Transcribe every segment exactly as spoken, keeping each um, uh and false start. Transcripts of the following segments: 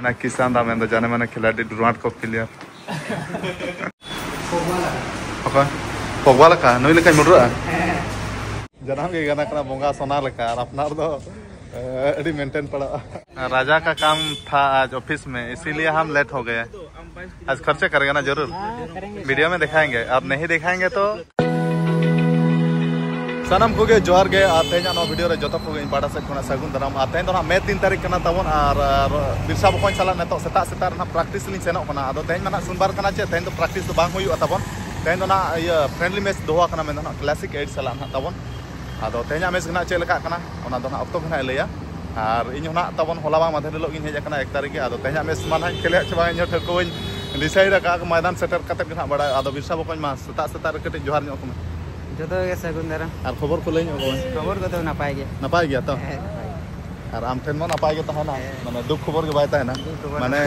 ᱚᱱᱟ ᱠᱤᱥᱟᱱ ᱫᱟ ᱢᱮᱱᱫᱚ ᱡᱟᱱᱮ ᱢᱟᱱᱮ ᱠᱷᱤᱞᱟᱲᱤ ᱰᱩᱨᱢᱟᱴ ᱠᱚ ᱯᱞᱮᱭᱟᱨ᱾ ᱚᱠᱚᱭ? ᱯᱚᱜᱵᱟ ᱞᱮᱠᱟ ᱱᱩᱭ ᱞᱮᱠᱟᱧ ᱢᱩᱰᱨᱟᱹᱜᱼᱟ? ᱡᱟᱱᱟᱢ ᱜᱮ ᱜᱟᱱᱟ ᱠᱟᱱᱟ ᱵᱚᱸᱜᱟ ᱥᱚᱱᱟ ᱞᱮᱠᱟ, ᱟᱨ ᱟᱯᱱᱟᱨ ᱫᱚ ᱟᱹᱰᱤ ᱢᱮᱱᱴᱮᱱ ᱯᱟᱲᱟᱜᱼᱟ᱾ ᱨᱟᱡᱟ ᱠᱟ ᱠᱟᱢ ᱛᱷᱟ ᱟᱡ ᱚᱯᱷᱤᱥ ᱢᱮ, ᱤᱥᱤᱞᱤᱭᱮ ᱦᱟᱢ ᱞᱮᱴ ᱦᱳ ᱜᱮ᱾ ᱟᱡ ᱠᱷᱚᱨᱪᱟ ᱠᱟᱨᱮᱜᱟ ᱱᱟ ᱡᱟᱨᱩᱨ, ᱵᱷᱤᱰᱤᱭᱳ ᱢᱮ ᱫᱮᱠᱷᱟᱭᱮᱸᱜᱮ, ᱟᱵ ᱱᱟᱦᱤ ᱫᱮᱠᱷᱟᱭᱮᱸᱜᱮ ᱛᱚ᱾ ᱥᱟᱱᱟᱢ ᱠᱚᱜᱮ ᱡᱚᱦᱟᱨ ᱜᱮ, ᱟᱨ ᱛᱮᱦᱮᱧᱟᱜ ᱱᱚᱣᱟ ᱵᱷᱤᱰᱤᱭᱳ ᱨᱮ ᱡᱚᱛᱚ ᱠᱚᱜᱮ ᱤᱧ ᱯᱟᱦᱴᱟ ᱥᱮᱫ ᱠᱷᱚᱱᱟᱜ ᱥᱟᱹᱜᱩᱱ ᱫᱟᱨᱟᱢ᱾ ᱟᱨ ᱛᱮᱦᱮᱧ ᱫᱚ ᱱᱟᱦᱟᱜ ᱢᱮ ᱛᱤᱱ ᱛᱟᱹᱨᱤᱠᱷ ᱠᱟᱱᱟ ᱛᱟᱵᱚᱱ, ᱟᱨ, ᱟᱨ ᱵᱤᱨᱥᱟ ᱵᱚᱠᱚᱧ ᱥᱟᱞᱟᱜ ᱱᱤᱛᱚᱜ ᱥᱮᱛᱟᱜ ᱥᱮᱛᱟᱜ ᱨᱮ ᱱᱟᱦᱟᱜ ᱯᱨᱮᱠᱴᱤᱥ ᱞᱤᱧ ᱥᱮᱱᱚᱜ ᱠᱟᱱᱟ᱾ ᱟᱫᱚ ᱛᱮᱦᱮᱧ ᱢᱟ ᱱᱟᱦᱟᱜ ᱥᱳᱢᱵᱟᱨ ᱠᱟᱱᱟ, ᱪᱮ ᱛᱮᱦᱮᱧ ᱫᱚ ᱯᱨᱮᱠᱴᱤᱥ ᱫᱚ ᱵᱟᱝ ᱦᱩᱭᱩᱜᱼᱟ ᱛᱟᱵᱚᱱ᱾ ᱛᱮᱦᱮᱧ ᱫᱚ ᱱᱟᱦᱟᱜ ᱤᱭᱟᱹ ᱯᱷᱨᱮᱱᱰᱞᱤ ᱢᱮᱪ ᱫᱚᱦᱚ ᱟᱠᱟᱱᱟ, ᱢᱮᱱᱫᱚ ᱱᱟᱦᱟᱜ ᱠᱞᱟᱥᱤᱠ ᱮᱭᱤᱴ ᱥᱟᱞᱟᱜ ᱱᱟᱦᱟᱜ ᱛᱟᱵᱚᱱ᱾ ᱟᱫᱚ ᱛᱮᱦᱮᱧᱟᱜ ᱢᱮᱪ ᱜᱮ ᱱᱟᱦᱟᱜ ᱪᱮᱫ ᱞᱮᱠᱟᱜ ᱠᱟᱱᱟ, ᱚᱱᱟ ᱫᱚ ᱱᱟᱦᱟᱜ ᱚᱠᱛᱚ ᱜᱮ ᱱᱟᱦᱟᱜ ᱮ ᱞᱟᱹᱭᱟ᱾ ᱟᱨ ᱤᱧ ᱦᱚᱸ ᱱᱟᱦᱟᱜ ᱛᱟᱵᱚᱱ ᱦᱚᱞᱟ ᱢᱟ ᱢᱟᱫᱷᱮᱨ ᱦᱤᱞᱳᱜ ᱜᱤᱧ ᱦᱮᱡ ᱟᱠᱟᱱᱟ ᱮᱠ ᱛᱟᱹᱨᱤᱠᱷ ᱜᱮ᱾ ᱟᱫᱚ ᱛᱮᱦᱮᱧᱟᱜ ᱢᱮᱪ ᱢᱟ ᱱᱟᱦᱟᱜ ᱠᱷᱮᱞᱮᱭᱟ ᱪᱮ ᱵᱟᱝ, ᱤᱧ ᱦᱚᱸ ᱴᱷᱟᱹᱣᱠᱟᱹ ᱵᱟᱹᱧ ᱰᱤᱥᱟᱭᱤᱰ ᱟᱠᱟᱫᱼᱟ, ᱢᱚᱭᱫᱟᱱ ᱥᱮᱴᱮᱨ ᱠᱟᱛᱮᱫ ᱜᱮ ᱱᱟᱦᱟᱜ ᱵᱟᱲᱟᱭ᱾ ᱟᱫᱚ ᱵᱤᱨᱥᱟ ᱵᱚᱠᱚᱧ ᱢᱟ ᱥᱮᱛᱟᱜ ᱥᱮᱛᱟᱜ ᱨᱮ ᱠᱟᱹᱴᱤᱡ ᱡᱚᱦᱟᱨ ᱧᱚᱜ ᱠᱚᱢᱮ᱾ ᱡᱚᱛᱚ ᱜᱮ ᱥᱟᱹᱜᱩᱱ ᱫᱟᱨᱟᱢ᱾ ᱟᱨ ᱠᱷᱚᱵᱚᱨ ᱠᱚ ᱞᱟᱹᱭ ᱧᱚᱜ ᱠᱚᱢᱮ᱾ ᱠᱷᱚᱵᱚᱨ ᱠᱚᱫᱚ ᱱᱟᱯᱟᱭ ᱜᱮ᱾ ᱱᱟᱯᱟᱭ ᱜᱮᱭᱟ ᱛᱚ? ᱦᱮᱸ, ᱱᱟᱯᱟᱭ ᱜᱮ᱾ ᱟᱨ ᱟᱢ ᱴᱷᱮᱱ ᱢᱟ ᱱᱟᱯᱟᱭ ᱜᱮ ᱛᱟᱦᱮᱱᱟ, ᱦᱮᱸ᱾ ᱢᱟᱱᱮ ᱫᱩᱠ ᱠᱷᱚᱵᱚᱨ ᱜᱮ ᱵᱟᱭ ᱛᱟᱦᱮᱱᱟ᱾ ᱫᱩᱠ ᱠᱷᱚᱵᱚᱨ ᱢᱟᱱᱮ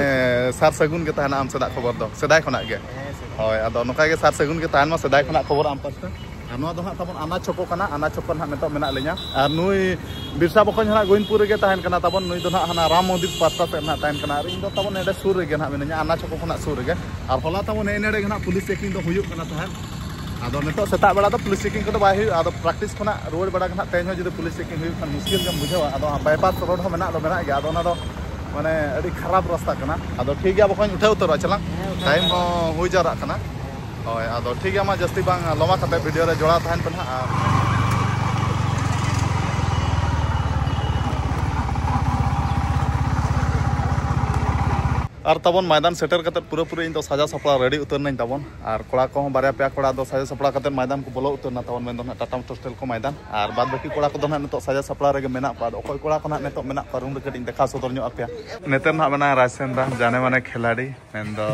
ᱥᱟᱨ ᱥᱟᱹᱜᱩᱱ ᱜᱮ ᱛᱟᱦᱮᱱᱟ ᱟᱢ ᱥᱮᱫᱟᱜ ᱠᱷᱚᱵᱚᱨ ᱫᱚ, ᱥᱮᱫᱟᱭ ᱠᱷᱚᱱᱟᱜ ᱜᱮ᱾ ᱦᱮᱸ, ᱥᱮᱫᱟᱭ᱾ ᱦᱳᱭ, ᱟᱫᱚ ᱱᱚᱝᱠᱟ ᱜᱮ ᱥᱟᱨ ᱥᱟᱹᱜᱩᱱ ᱜᱮ ᱛᱟᱦᱮᱱ ᱢᱟ ᱥᱮᱫᱟᱭ ᱠᱷᱚᱱᱟᱜ ᱠᱷᱚᱵᱚᱨ ᱟᱢ ᱯᱟᱥᱴᱟ᱾ ᱟᱨ ᱱᱚᱣᱟ ᱫᱚ ᱦᱟᱸᱜ ᱛᱟᱵᱚᱱ ᱟᱱᱟ ᱪᱷᱚᱠᱚ ᱠᱟᱱᱟ, ᱟᱱᱟ ᱪᱷᱚᱠᱚ ᱱᱟᱦᱟᱜ ᱱᱤᱛᱚᱜ ᱢᱮᱱᱟᱜ ᱞᱤᱧᱟ᱾ ᱟᱨ ᱱᱩᱭ ᱵᱤᱨᱥᱟ ᱵᱚᱠᱚᱧ ᱦᱟᱸᱜ ᱜᱳᱭᱤᱱᱯᱩᱨ ᱨᱮᱜᱮ ᱛᱟᱦᱮᱱ ᱠᱟᱱᱟ ᱛᱟᱵᱚᱱ, ᱱᱩᱭ ᱫᱚ ᱱᱟᱦᱟᱜ ᱦᱟᱱᱟ ᱨᱟᱢ ᱢᱚᱱᱫᱤᱨ ᱯᱟᱥᱴᱟ ᱥᱮᱫ ᱱᱟᱦᱟᱜ ᱛᱟᱦᱮᱱ ᱠᱟᱱᱟ, ᱟᱨ ᱤᱧ ᱫᱚ ᱛᱟᱵᱚᱱ ᱱᱚᱰᱮ ᱥᱩᱨ ᱨᱮᱜᱮ ᱱᱟᱦᱟᱜ ᱢᱤᱱᱟᱹᱧᱟ, ᱟᱱᱟ ᱪᱷᱚᱠᱚ ᱠᱷᱚᱱᱟᱜ ᱥᱩᱨ ᱨᱮᱜᱮ᱾ ᱟᱨ ᱦᱚᱞᱟ ᱛᱟᱵᱚᱱ ᱱᱮᱜᱼᱮ ᱱᱮᱰᱮ ᱜᱮ ᱱᱟᱦᱟᱜ ᱯᱩᱞᱤᱥ ᱪᱮᱠᱤᱝ ᱫᱚ ᱦᱩᱭᱩᱜ ᱠᱟᱱᱟ ᱛᱟᱦᱮᱸᱫ᱾ ᱟᱫᱚ ᱱᱤᱛᱚᱜ ᱥᱮᱛᱟᱜ ᱵᱮᱲᱟ ᱫᱚ ᱯᱩᱞᱤᱥ ᱪᱮᱠᱤᱝ ᱠᱚᱫᱚ ᱵᱟᱭ ᱦᱩᱭᱩᱜᱼᱟ, ᱟᱫᱚ ᱯᱨᱮᱠᱴᱤᱥ ᱠᱷᱚᱱᱟᱜ ᱨᱩᱣᱟᱹᱲ ᱵᱟᱲᱟ ᱜᱮ ᱱᱟᱦᱟᱜ ᱛᱮᱦᱮᱧ ᱦᱚᱸ ᱡᱩᱫᱤ ᱯᱩᱞᱤᱥ ᱪᱮᱠᱤᱝ ᱦᱩᱭᱩᱜ ᱠᱷᱟᱱ ᱢᱩᱥᱠᱤᱞ ᱜᱮᱢ ᱵᱩᱡᱷᱟᱹᱣᱟ᱾ ᱟᱫᱚ ᱵᱟᱭᱯᱟᱥ ᱨᱳᱰ ᱦᱚᱸ ᱢᱮᱱᱟᱜ ᱫᱚ ᱢᱮᱱᱟᱜ ᱜᱮᱭᱟ, ᱟᱫᱚ ᱚᱱᱟ ᱫᱚ ᱢᱟᱱᱮ ᱟᱹᱰᱤ ᱠᱷᱟᱨᱟᱯ ᱨᱟᱥᱛᱟ ᱠᱟᱱᱟ᱾ ᱟᱫᱚ ᱴᱷᱤᱠ ᱜᱮᱭᱟ ᱵᱚᱠᱚᱧ, ᱩᱴᱷᱟᱹᱣ ᱩᱛᱟᱹᱨᱚᱜᱼᱟ ᱪᱟᱞᱟᱝ, ᱦᱮᱸ, ᱩᱴᱷᱟᱹᱣ ᱴᱟᱭᱤᱢ ᱩᱛᱟᱹᱨᱚᱜᱼᱟ᱾ ᱦᱚᱸ ᱦᱩᱭ ᱡᱟᱣᱨᱟᱜ ᱠᱟᱱᱟ᱾ ᱦᱳᱭ, ᱟᱫᱚ ᱴᱷᱤᱠ ᱜᱮᱭᱟ, ᱢᱟ ᱡᱟᱹᱥᱛᱤ ᱵᱟᱝ ᱞᱚᱢᱟ ᱠᱟᱛᱮ ᱵᱷᱤᱰᱤᱭᱳ ᱨᱮ ᱡᱚᱲᱟᱣ ᱛᱟᱦᱮᱱ ᱯᱮ ᱱᱟᱦᱟᱜ᱾ ᱟᱨ ᱟᱨ ᱛᱟᱵᱚᱱ ᱢᱚᱭᱫᱟᱱ ᱥᱮᱴᱮᱨ ᱠᱟᱛᱮ ᱯᱩᱨᱟᱹᱯᱩᱨᱤ ᱤᱧ ᱫᱚ ᱥᱟᱡᱟᱣ ᱥᱟᱯᱲᱟᱣ ᱨᱮᱰᱤ ᱩᱛᱟᱹᱨ ᱱᱟᱹᱧ ᱛᱟᱵᱚᱱ᱾ ᱟᱨ ᱠᱚᱲᱟ ᱠᱚᱦᱚᱸ ᱵᱟᱨᱭᱟ ᱯᱮᱭᱟ ᱠᱚᱲᱟ ᱫᱚ ᱥᱟᱡᱟᱣ ᱥᱟᱯᱲᱟᱣ ᱠᱟᱛᱮ ᱢᱚᱭᱫᱟᱱ ᱠᱚ ᱵᱚᱞᱚ ᱩᱛᱟᱹᱨ ᱱᱟ ᱛᱟᱵᱚᱱ, ᱢᱮᱱᱫᱚ ᱱᱟᱦᱟᱜ ᱴᱟᱴᱟ ᱢᱳᱴᱚᱨᱥ ᱴᱮᱞᱠᱳ ᱢᱚᱭᱫᱟᱱ᱾ ᱟᱨ ᱵᱟᱫ ᱵᱟᱹᱠᱤ ᱠᱚᱲᱟ ᱠᱚᱫᱚ ᱱᱟᱦᱟᱜ ᱱᱤᱛᱚᱜ ᱥᱟᱡᱟᱣ ᱥᱟᱯᱲᱟᱣ ᱨᱮᱜᱮ ᱢᱮᱱᱟᱜ ᱠᱚᱣᱟ᱾ ᱟᱫᱚ ᱚᱠᱚᱭ ᱠᱚᱲᱟ ᱠᱚ ᱱᱟᱦᱟᱜ ᱱᱤᱛᱚᱜ ᱢᱮᱱᱟᱜ ᱠᱚᱣᱟ ᱨᱩᱢ ᱨᱮ, ᱠᱟᱹᱴᱤᱡ ᱤᱧ ᱫᱮᱠᱷᱟᱣ ᱥᱚᱫᱚᱨ ᱧᱚᱜ ᱟᱯᱮᱭᱟ᱾ ᱱᱮᱛᱟᱨ ᱱᱟᱦᱟᱜ ᱢᱮᱱᱟᱭᱟ ᱨᱟᱭᱥᱮᱱ ᱫᱟ, ᱡᱟᱱᱮ ᱢᱟᱱᱮ ᱠᱷᱤᱞᱟᱲᱤ, ᱢᱮᱱᱫᱚ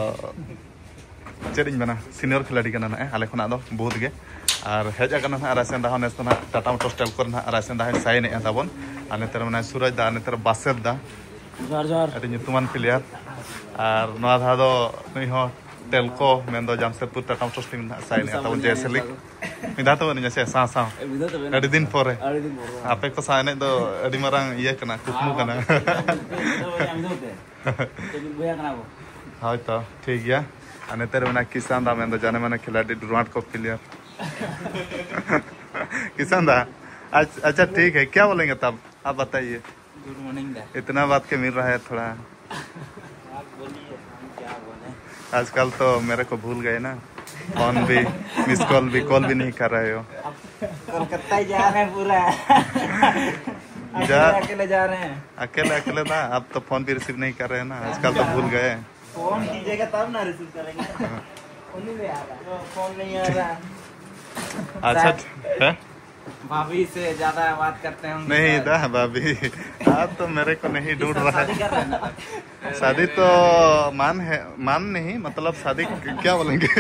ᱪᱮᱫ ᱤᱧ ᱢᱮᱱᱟ, ᱥᱤᱱᱤᱭᱚᱨ ᱠᱷᱤᱞᱟᱲᱤ ᱠᱟᱱᱟ ᱱᱟᱦᱟᱜ ᱟᱞᱮ ᱠᱷᱚᱱᱟᱜ ᱫᱚ ᱵᱚᱦᱩᱛ ᱜᱮ᱾ ᱟᱨ ᱦᱮᱡ ᱟᱠᱟᱱᱟ ᱱᱟᱦᱟᱜ ᱨᱟᱭᱥᱮᱱ ᱫᱟ ᱦᱚᱸ, ᱱᱮᱥ ᱫᱚ ᱱᱟᱦᱟᱜ ᱴᱟᱴᱟ ᱢᱳᱴᱚᱨᱥ ᱴᱮᱞᱠᱳ ᱨᱮ ᱱᱟᱦᱟᱜ ᱨᱟᱭᱥᱮᱱ ᱫᱟ ᱦᱚᱸᱭ ᱥᱟᱭᱤᱱ ᱮᱫᱼᱟ ᱛᱟᱵᱚᱱ᱾ ᱟᱨ ᱱᱮᱛᱟᱨ ᱢᱮᱱᱟᱭᱟ ᱥᱩᱨᱟᱡᱽ ᱫᱟ, ᱱᱮᱛᱟᱨ ᱵᱟᱥᱮᱨ ᱫᱟ, ᱡᱚᱦᱟᱨ, ᱡᱚᱦᱟᱨ᱾ ᱟᱹᱰᱤ ᱧᱩᱛᱩᱢᱟᱱ ᱯᱞᱮᱭᱟᱨ᱾ ᱟᱨ ᱱᱚᱣᱟ ᱫᱷᱟᱣ ᱫᱚ ᱱᱩᱭ ᱦᱚᱸ ᱴᱮᱞᱠᱳ, ᱢᱮᱱᱫᱚ ᱡᱟᱢᱥᱮᱫᱽᱯᱩᱨ ᱛᱟᱠᱟᱢ ᱥᱚᱥᱛᱤ ᱢᱮᱱᱟᱜᱼᱟ, ᱥᱟᱭ ᱮᱱᱮᱡ ᱛᱟᱵᱚᱱ ᱡᱮ ᱥᱮᱞᱤ᱾ ᱢᱤᱫ ᱫᱷᱟᱣ ᱛᱮᱵᱚᱱ ᱮᱱᱮᱡᱟ ᱥᱮ ᱥᱟᱶ ᱥᱟᱶ? ᱢᱤᱫ ᱫᱷᱟᱣ ᱛᱮᱵᱚᱱ ᱮᱱᱮᱡᱟ᱾ ᱟᱹᱰᱤ ᱫᱤᱱ ᱯᱚᱨᱮ᱾ ᱟᱹᱰᱤ ᱫᱤᱱ ᱯᱚᱨᱮ᱾ ᱟᱯᱮ ᱠᱚ ᱥᱟᱶ ᱮᱱᱮᱡ ᱫᱚ ᱟᱹᱰᱤ ᱢᱟᱨᱟᱝ ᱤᱭᱟᱹ ᱠᱟᱱᱟ, ᱠᱩᱠᱢᱩ ᱠᱟᱱᱟ᱾ ᱢᱤᱫ ᱫᱷᱟᱣ ᱛᱮ᱾ ᱢᱤᱫ ᱵᱚᱭᱦᱟ ᱠᱟᱱᱟ ᱵᱚ᱾ ᱦᱳᱭ ᱛᱚ, ᱴᱷᱤᱠ ᱜᱮᱭᱟ᱾ ᱟᱨ ᱱᱮᱛᱟᱨ ᱢᱮᱱᱟᱜ ᱠᱤᱥᱟᱱ ᱫᱟ, ᱢᱮᱱᱫᱚ ᱡᱟᱱᱮ ᱢᱟᱱᱮ ᱠᱷᱤᱞᱟᱰᱤ, ᱰᱩᱨᱟᱱᱰ ᱠᱚᱯ ᱯᱞᱮᱭᱟᱨ᱾ किसान दा, अच्छा, अच्छा, ठीक है, क्या बोलेंगे तब? आप बताइए। गुड मॉर्निंग दा। इतना बात के मिल रहा है थोड़ा। आप बोलिए, हम क्या बोलें? आजकल तो मेरे को भूल गए ना, फोन भी, मिस कॉल भी, कॉल भी नहीं कर रहे हो। कोलकाता ही जा रहे हैं पूरा। जा- अकेले, अकेले जा रहे हैं। अकेले, अकेले ना, आप तो फोन भी रिसीव नहीं कर रहे हैं ना, आजकल तो भूल गए। फोन कीजिएगा तब ना रिसीव करेंगे। फोन नहीं आ रहा। फोन नहीं आ रहा। अच्छा, है? भाभी से ज्यादा बात करते होंगे नहीं शायद। दा, भाभी, आप तो मेरे को नहीं ढूंढ रहा है। शादी कर रहे हैं ना? शादी तो मान है, मान नहीं, मतलब, शादी क्या बोलेंगे?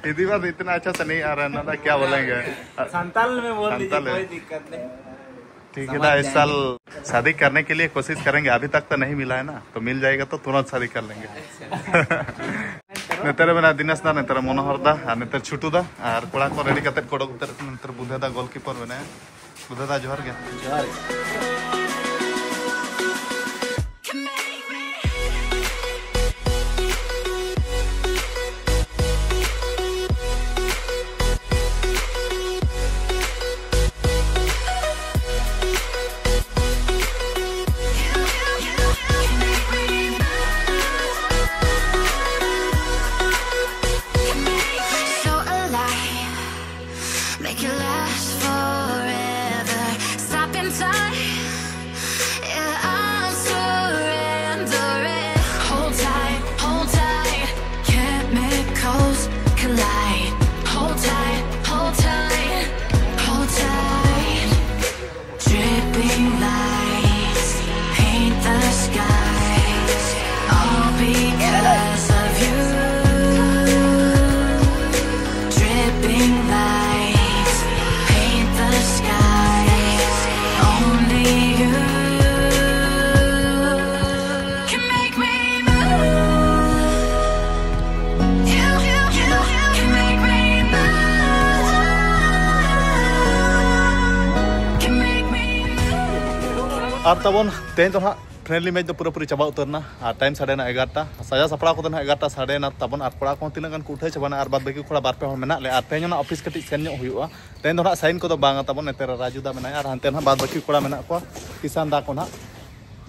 यदि बात इतना अच्छा से नहीं आ रहा है ना, तो क्या बोलेंगे? संताल में बोल दीजिए, संताल है। कोई दिक्कत नहीं। ठीक है समझ दा, इस जाएंगे। साल शादी करने के लिए कोशिश करेंगे। अभी तक तो नहीं मिला है ना, तो मिल जाएगा तो तुरंत शादी कर लेंगे। ᱱᱮᱛᱟᱨ ᱢᱮᱱᱟᱜ ᱫᱤᱱᱮᱥ ᱫᱟ, ᱱᱮᱛᱟᱨ ᱢᱚᱱᱳᱦᱚᱨ ᱫᱟ, ᱟᱨ ᱱᱮᱛᱟᱨ ᱪᱷᱩᱴᱩ ᱫᱟ, ᱟᱨ ᱠᱚᱲᱟ ᱠᱚ ᱨᱮᱰᱤ ᱠᱟᱛᱮ ᱠᱚ ᱚᱰᱚᱠ ᱩᱛᱟᱹᱨᱚᱜ ᱠᱟᱱᱟ᱾ ᱱᱮᱛᱟᱨ ᱵᱩᱫᱷᱮ ᱫᱟ ᱜᱳᱞᱠᱤᱯᱟᱨ ᱢᱮᱱᱟᱭᱟ᱾ ᱵᱩᱫᱷᱮ ᱫᱟ, ᱡᱚᱦᱟᱨ ᱜᱮ᱾ ᱡᱚᱦᱟᱨ ᱜᱮ᱾ So alive, make it last forever. Stop in time. ᱟᱨ ᱛᱟᱵᱚᱱ ᱛᱮᱦᱮᱧ ᱫᱚ ᱦᱟᱸᱜ ᱯᱷᱨᱮᱱᱰᱞᱤ ᱢᱮᱪ ᱫᱚ ᱯᱩᱨᱟᱹᱯᱩᱨᱤ ᱪᱟᱵᱟ ᱩᱛᱟᱹᱨ ᱮᱱᱟ᱾ ᱟᱨ ᱴᱟᱭᱤᱢ ᱥᱟᱰᱮᱭᱮᱱᱟ ᱮᱜᱟᱨᱚᱴᱟ, ᱥᱟᱡᱟᱣ ᱥᱟᱯᱲᱟᱣ ᱠᱚᱫᱚ ᱦᱟᱸᱜ ᱮᱜᱟᱨᱚᱴᱟ ᱥᱟᱰᱮᱭᱮᱱᱟ ᱛᱟᱵᱚᱱ᱾ ᱟᱨ ᱠᱚᱲᱟ ᱠᱚᱦᱚᱸ ᱛᱤᱱᱟᱹᱜ ᱜᱟᱱ ᱠᱚ ᱩᱴᱷᱟᱹᱣ ᱪᱟᱵᱟᱭᱮᱱᱟ, ᱟᱨ ᱵᱟᱫ ᱵᱟᱹᱠᱤ ᱠᱚᱲᱟ ᱵᱟᱨ ᱯᱮ ᱦᱚᱲ ᱢᱮᱱᱟᱜ ᱞᱮᱭᱟ᱾ ᱟᱨ ᱛᱮᱦᱮᱧ ᱚᱱᱟ ᱚᱯᱷᱤᱥ ᱠᱟᱹᱴᱤᱡ ᱥᱮᱱ ᱧᱚᱜ ᱦᱩᱭᱩᱜᱼᱟ᱾ ᱛᱮᱦᱮᱧ ᱫᱚ ᱦᱟᱸᱜ ᱥᱟᱭᱤᱱ ᱠᱚᱫᱚ ᱵᱟᱝᱟ ᱛᱟᱵᱚᱱ, ᱮᱱᱛᱮ ᱨᱮ ᱨᱟᱡᱩ ᱫᱟ ᱢᱮᱱᱟᱭᱟ, ᱟᱨ ᱦᱟᱱᱛᱮ ᱦᱟᱸᱜ ᱵᱟᱫ ᱵᱟᱹᱠᱤ ᱠᱚᱲᱟ ᱢᱮᱱᱟᱜ ᱠᱚᱣᱟ, ᱠᱤᱥᱟᱱ ᱫᱟ ᱠᱚ ᱦᱟᱸᱜ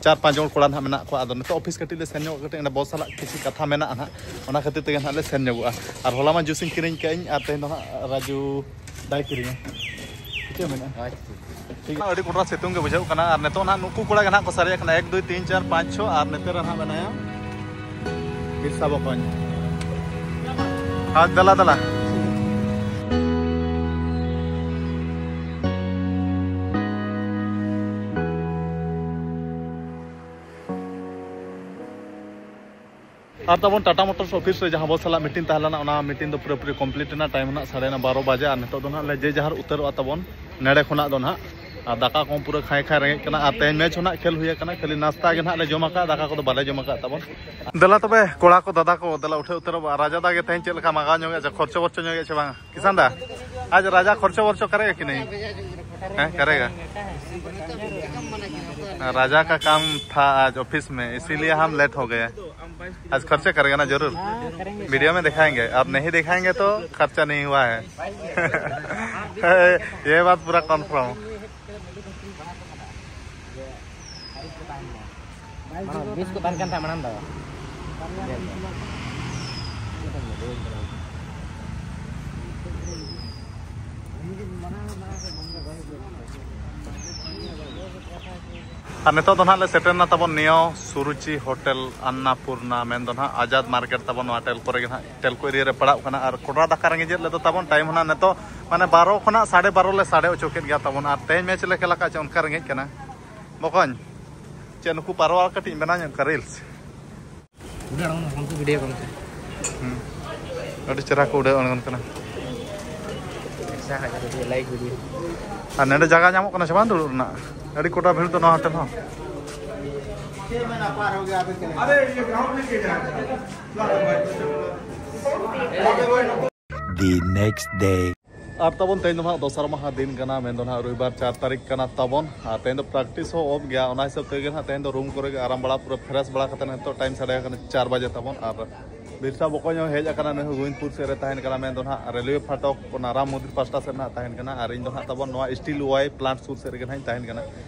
ᱪᱟᱨ ᱯᱟᱸᱪ ᱡᱚᱱ ᱠᱚᱲᱟ ᱦᱟᱸᱜ ᱢᱮᱱᱟᱜ ᱠᱚᱣᱟ᱾ ᱟᱫᱚ ᱱᱤᱛᱚᱜ ᱚᱯᱷᱤᱥ ᱠᱟᱹᱴᱤᱡ ᱞᱮ ᱥᱮᱱ ᱧᱚᱜ ᱠᱟᱛᱮ ᱚᱸᱰᱮ ᱵᱚᱥ ᱥᱟᱞᱟᱜ ᱠᱤᱪᱷᱩ ᱠᱟᱛᱷᱟ ᱢᱮᱱᱟᱜᱼᱟ ᱦᱟᱸᱜ, ᱚᱱᱟ ᱠᱷᱟᱹᱛᱤᱨ ᱛᱮᱜᱮ ᱦᱟᱸᱜ ᱞᱮ ᱥᱮᱱ ᱧᱚᱜᱚᱜᱼᱟ᱾ ᱟᱨ ᱦᱚᱞᱟ ᱢᱟ ᱡᱩᱥᱤᱧ ᱠᱤᱨᱤᱧ ᱠᱟᱜ ᱟᱹᱧ, ᱟᱨ ᱛᱮᱦᱮᱧ ᱫᱚ ᱦᱟᱸᱜ ᱨᱟᱡᱩ ᱫᱟᱭ ᱠᱤᱨᱤᱧᱟ᱾ ᱴᱷᱤᱠ ᱜᱮᱭᱟ, ᱢᱮᱱᱟᱜᱼᱟ᱾ ᱟᱪᱪᱷᱟ᱾ ᱴᱷᱤᱠ ᱜᱮᱭᱟ, ᱟᱹᱰᱤ ᱠᱚᱴᱨᱟ ᱥᱤᱛᱩᱝ ᱜᱮ ᱵᱩᱡᱷᱟᱹᱜ ᱠᱟᱱᱟ᱾ ᱟᱨ ᱱᱤᱛᱚᱜ ᱱᱟᱦᱟᱜ ᱱᱩᱠᱩ ᱠᱚᱲᱟ ᱜᱮ ᱱᱟᱦᱟᱜ ᱠᱚ ᱥᱟᱨᱮᱡ ᱟᱠᱟᱱᱟ, ᱮᱠ, ᱫᱩᱭ, ᱛᱤᱱ, ᱪᱟᱨ, ᱯᱟᱸᱪ, ᱪᱷᱚ, ᱟᱨ ᱱᱚᱛᱮ ᱨᱮ ᱱᱟᱦᱟᱜ ᱢᱮᱱᱟᱭᱟ ᱵᱤᱨᱥᱟ ᱵᱚᱠᱚᱧ᱾ ᱦᱟᱛ ᱫᱮᱞᱟ ᱫᱮᱞᱟ᱾ ᱟᱨ ᱛᱟᱵᱚᱱ ᱴᱟᱴᱟ ᱢᱳᱴᱚᱨᱥ ᱚᱯᱷᱤᱥ ᱨᱮ ᱡᱟᱦᱟᱸ ᱵᱚᱥ ᱥᱟᱞᱟᱜ ᱢᱤᱴᱤᱝ ᱛᱟᱦᱮᱸ ᱞᱮᱱᱟ, ᱚᱱᱟ ᱢᱤᱴᱤᱝ ᱫᱚ ᱯᱩᱨᱟᱹᱯᱩᱨᱤ ᱠᱚᱢᱯᱞᱤᱴ ᱮᱱᱟ᱾ ᱴᱟᱭᱤᱢ ᱱᱟᱜ ᱥᱟᱲᱮ ᱱᱟ ᱵᱟᱨᱚ ᱵᱟᱡᱮ, ᱟᱨ ᱱᱤᱛᱚᱜ ᱫᱚ ᱱᱟᱜ ᱞᱮ ᱡᱮ ᱡᱟᱦᱟᱨ ᱩᱛᱟᱹᱨᱚᱜᱼᱟ ᱛᱟᱵᱚᱱ ᱱᱮᱰᱮ ᱠᱷᱚᱱᱟᱜ ᱫᱚ ᱱᱟᱜ᱾ ᱟᱨ ᱫᱟᱠᱟ ᱠᱚᱦᱚᱸ ᱯᱩᱨᱟᱹ ᱠᱷᱟᱸᱭ ᱠᱷᱟᱸᱭ ᱨᱮᱸᱜᱮᱡ ᱠᱟᱱᱟ᱾ ᱟᱨ ᱛᱮᱦᱮᱧ ᱢᱮᱪ ᱦᱚᱸ ᱱᱟᱜ ᱠᱷᱮᱞ ᱦᱩᱭ ᱟᱠᱟᱱᱟ, ᱠᱷᱟᱹᱞᱤ ᱱᱟᱥᱛᱟ ᱜᱮ ᱱᱟᱜ ᱞᱮ ᱡᱚᱢ ᱟᱠᱟᱫᱼᱟ, ᱫᱟᱠᱟ ᱠᱚᱫᱚ ᱵᱟᱞᱮ ᱡᱚᱢ ᱟᱠᱟᱫ ᱛᱟᱵᱚᱱ᱾ ᱫᱮᱞᱟ ᱛᱚᱵᱮ ᱠᱚᱲᱟ ᱠᱚ, ᱫᱟᱫᱟ ᱠᱚ, ᱫᱮᱞᱟ ᱩᱴᱷᱟᱹᱣ ᱩᱛᱟᱹᱨᱚᱜ ᱵᱚ᱾ ᱟᱨ ᱨᱟᱡᱟ ᱫᱟ ᱜᱮ ᱛᱮᱦᱮᱧ ᱪᱮᱫ ᱞᱮᱠᱟ ᱢᱟᱜᱟᱣ ᱧᱚᱜ ᱮᱫ ᱪᱚ, ᱠᱷᱚᱨᱪᱚ ᱵᱚᱨᱪᱚ ᱧᱚᱜ ᱮᱫ ᱪᱚ ᱵᱟᱝ? ᱠᱤᱥᱟᱱ ᱫᱟ, ᱟᱡ ᱨᱟᱡᱟ ᱠᱷᱚᱨᱪᱚ ᱵᱚᱨᱪᱚ ᱠᱟᱨᱮᱜᱟ ᱠᱤ ᱱᱟᱦᱤ? ᱦᱮᱸ, ᱠᱟᱨᱮᱜᱟ। राजा का काम था आज ऑफिस में, इसीलिए हम लेट हो गए। आज खर्चा करेगा ना जरूर। हाँ, करेंगे। वीडियो में दिखाएंगे, अब नहीं दिखाएंगे तो खर्चा नहीं हुआ है। ये बात पूरा कंफर्म। ᱢᱟᱲᱟᱝ ᱵᱤᱥ ᱠᱚ ᱛᱟᱦᱮᱱ ᱠᱟᱱ ᱛᱟᱦᱮᱸᱫ ᱢᱟᱲᱟᱝ ᱫᱚ᱾ ᱟᱨ ᱱᱤᱛᱚᱜ ᱫᱚ ᱱᱟᱦᱟᱜ ᱞᱮ ᱥᱮᱴᱮᱨ ᱮᱱᱟ ᱛᱟᱵᱚᱱ ᱱᱤᱭᱟᱹ ᱥᱩᱨᱩᱪᱤ ᱦᱳᱴᱮᱞ ᱟᱱᱱᱟᱯᱩᱨᱱᱟ, ᱢᱮᱱᱫᱚ ᱱᱟᱦᱟᱜ ᱟᱡᱟᱫ ᱢᱟᱨᱠᱮᱴ ᱛᱟᱵᱚᱱ, ᱱᱚᱣᱟ ᱴᱮᱞᱠᱳ ᱨᱮᱜᱮ ᱱᱟᱦᱟᱜ, ᱴᱮᱞᱠᱳ ᱮᱨᱤᱭᱟ ᱨᱮ ᱯᱟᱲᱟᱜ ᱠᱟᱱᱟ᱾ ᱟᱨ ᱠᱚᱰᱨᱟ ᱫᱟᱠᱟ ᱨᱮᱸᱜᱮᱡ ᱞᱮᱫᱚ ᱛᱟᱵᱚᱱ, ᱴᱟᱭᱤᱢ ᱦᱚᱸ ᱱᱟᱦᱟᱜ ᱱᱤᱛᱚᱜ ᱢᱟᱱᱮ ᱵᱟᱨᱚ ᱠᱷᱚᱱᱟᱜ ᱥᱟᱲᱮ ᱵᱟᱨᱚ ᱞᱮ ᱥᱟᱰᱮ ᱦᱚᱪᱚ ᱠᱮᱫ ᱜᱮᱭᱟ ᱛᱟᱵᱚᱱ᱾ ᱟᱨ ᱛᱮᱦᱮᱧ ᱢᱮᱪ ᱞᱮ ᱠᱷᱮᱞ ᱟᱠᱟᱫ ᱪᱮ ᱚᱱᱠᱟ ᱨᱮᱸᱜᱮᱡ ᱠᱟᱱᱟ᱾ ᱵᱚᱠᱚᱧ, ᱪᱮᱫ ᱱᱩᱠᱩ ᱯᱟᱨᱣᱟ ᱠᱟᱹᱴᱤᱡ ᱵᱮᱱᱟᱣ ᱧᱚᱜ ᱠᱚᱣᱟ ᱨᱤᱞᱥ? ᱩᱰᱟᱹᱣ ᱟᱬᱜᱚᱱ ᱠᱟᱱᱟ, ᱩᱱᱠᱩ ᱵᱷᱤᱰᱤᱭᱳ ᱠᱚ ᱢᱮᱥᱮ᱾ ᱦᱩᱸ᱾ ᱟᱹᱰᱤ ᱪᱮᱦᱨᱟ ᱠᱚ ᱩᱰᱟᱹᱣ ᱟᱬᱜᱚᱱ ᱠᱟᱱᱟ᱾ ᱟᱪᱪᱷᱟ, ᱦᱟᱡᱟᱨ ᱵᱷᱤᱰᱤᱭᱳ, ᱞᱟᱭᱤᱠ ᱵᱷᱤᱰᱤᱭᱳ᱾ ᱟᱨ ᱱᱚᱰᱮ ᱡᱟᱭᱜᱟ ᱧᱟᱢᱚᱜ ᱠᱟᱱᱟ ᱥᱮ ᱵᱟᱝ ᱫᱩᱲᱩᱵ ᱨᱮᱱᱟᱜ? ᱟᱹᱰᱤ ᱠᱚᱴᱟ ᱵᱷᱤᱲ ᱫᱚ ᱱᱚᱣᱟ ᱦᱳᱴᱮᱞ ᱦᱚᱸ᱾ The next day. ᱟᱨ ᱛᱟᱵᱚᱱ ᱛᱮᱦᱮᱧ ᱫᱚ ᱱᱟᱦᱟᱜ ᱫᱚᱥᱟᱨ ᱢᱟᱦᱟ ᱫᱤᱱ ᱠᱟᱱᱟ, ᱢᱮᱱᱫᱚ ᱱᱟᱦᱟᱜ ᱨᱚᱵᱤᱵᱟᱨ ᱪᱟᱨ ᱛᱟᱹᱨᱤᱠᱷ ᱠᱟᱱᱟ ᱛᱟᱵᱚᱱ᱾ ᱟᱨ ᱛᱮᱦᱮᱧ ᱫᱚ ᱯᱨᱮᱠᱴᱤᱥ ᱦᱚᱸ ᱚᱯᱷ ᱜᱮᱭᱟ, ᱚᱱᱟ ᱦᱤᱥᱟᱹᱵ ᱛᱮᱜᱮ ᱱᱟᱦᱟᱜ ᱛᱮᱦᱮᱧ ᱫᱚ ᱨᱩᱢ ᱠᱚᱨᱮ ᱜᱮ ᱟᱨᱟᱢ ᱵᱟᱲᱟ, ᱯᱩᱨᱟᱹ ᱯᱷᱨᱮᱥ ᱵᱟᱲᱟ ᱠᱟᱛᱮ ᱱᱤᱛᱚᱜ ᱴᱟᱭᱤᱢ ᱥᱟᱰᱮ ᱟᱠᱟᱱᱟ ᱪᱟᱨ ᱵᱟᱡᱮ ᱛᱟᱵᱚᱱ᱾ ᱟᱨ ᱵᱤᱨᱥᱟ ᱵᱚᱠᱚᱧ ᱦᱚᱸ ᱦᱮᱡ ᱟᱠᱟᱱᱟ, ᱱᱩᱭ ᱦᱚᱸ ᱜᱳᱵᱤᱱᱫᱯᱩᱨ ᱥᱮᱫ ᱨᱮ ᱛᱟᱦᱮᱱ ᱠᱟᱱᱟ, ᱢᱮᱱᱫᱚ ᱱᱟᱦᱟᱜ ᱨᱮᱞᱣᱮ ᱯᱷᱟᱴᱚᱠ ᱚᱱᱟ ᱨᱟᱢ ᱢᱚᱱᱫᱤᱨ ᱯᱟᱥᱴᱟ ᱥᱮᱫ ᱱᱟᱦᱟᱜ ᱛᱟᱦᱮᱱ ᱠᱟᱱᱟ᱾ ᱟᱨ ᱤᱧ ᱫᱚ ᱱᱟᱦᱟᱜ ᱛᱟᱵᱚᱱ ᱱᱚᱣᱟ ᱥᱴᱤᱞ ᱣᱟᱭ ᱯᱞᱟᱱᱴ ᱥᱩᱨ ᱥᱮᱫ ᱨᱮᱜᱮ ᱱᱟᱦᱟᱜ ᱤᱧ ᱛᱟᱦᱮᱱ ᱠᱟᱱᱟ᱾